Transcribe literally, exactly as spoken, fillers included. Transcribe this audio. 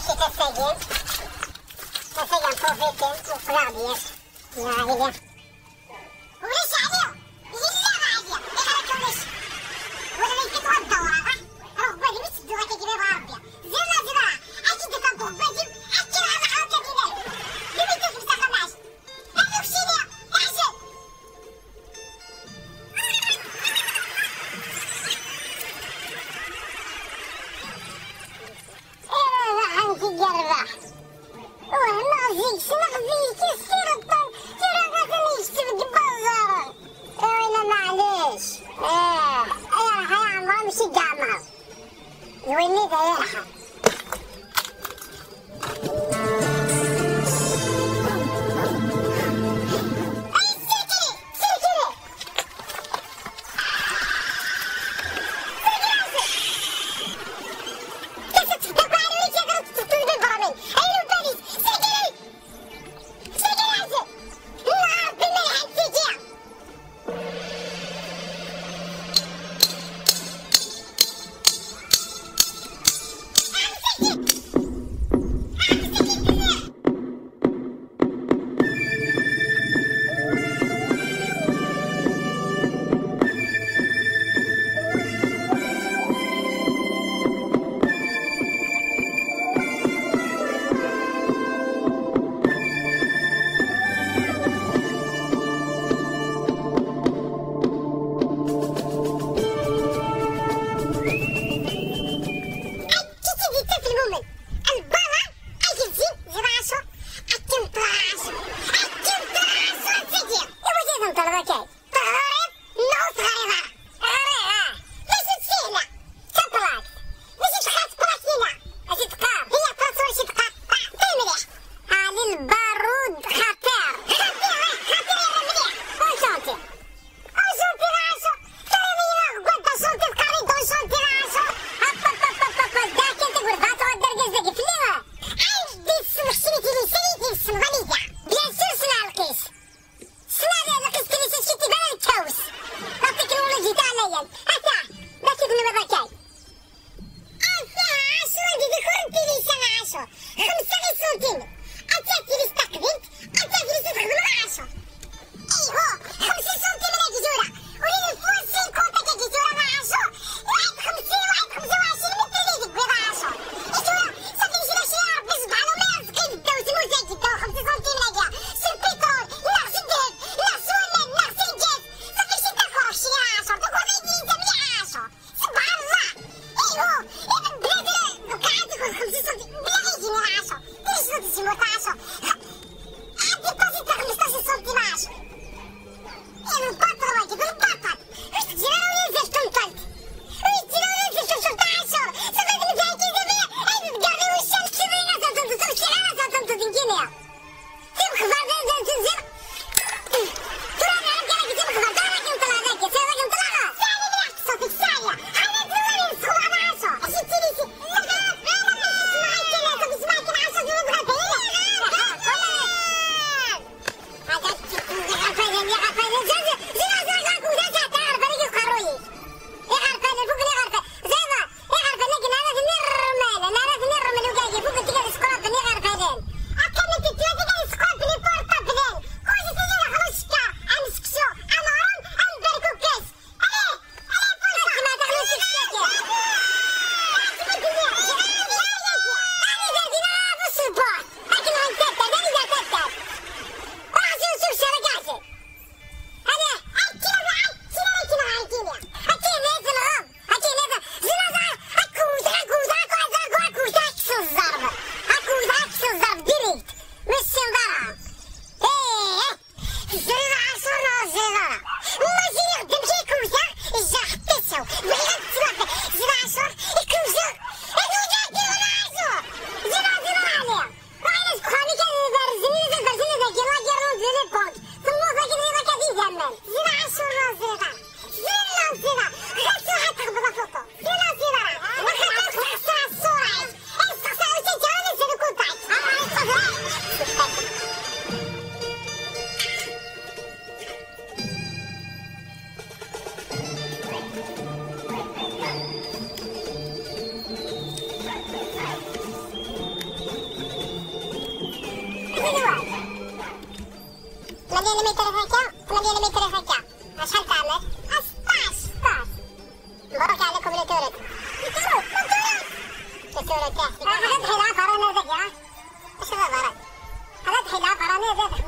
Tafagi, tafagi n profité, uqleɣ-d yes. Ya, ya. Ulac ɛli, yella ɛli, iɣrek ulac. Wala ma yekkat wa ddawra, ha? Ruḥ gwadim i tedduɣ akka kima yebɣa Rebbi. Zira, zira, ad k-id-iffeɣ deg ugwadim, ad k-iɣer leḥraka dinay. Imi tukem s axxam ɛac. Ad uksini, iɛjel. Iruḥ zik yerbeḥ. Wehmeɣ zik, ssneɣ zik, iskireṭṭen, tura atan yekteb deg ibaẓaren. Awila maɛlic. Eh, ay yerḥa Ɛmer, mci deg Ɛmer. D winni d ay yerḥa. Ay, sirkili, sirkili. Akken i d-yettaf lmumen. Lbara, agelzim, ziḍ ɛacu. Akken ṭṭlaɛacu. Akken ṭṭlaɛacu, a sidi. Iwacu i d-nṭelb akka? Teɣriḍ neɣ ur teɣriḍ ara? Ɣriɣ, ah. D acu d sihla? D taplakt. D acu teqqar tplaktila? Acu teqqar? Hiya, attention, acu teqqar? Ah, ṭṭi mliḥ. Ali lbarud xatir. Xatir, ah, xatir yerra mliḥ. Enchanté. Enchanté, d acu? Terriḍ-iyi aɣeggal d enchanté, teqqar-iyi-d enchanté, d acu? Hop, hop, hop, hop, hop, da kan tagurda, tuɣal d argaz d ثمانية متر هكا، ثمانية متر هكا. شحال تعمل؟ أسطاش، أسطاش. مبروك عليكم les turcs. Les turcs، les turcs. Les turcs تاعك. هذا دحي العفر أنا ذاك، ها؟ اش هذا برك؟ هذا دحي العفر أنا ذاك.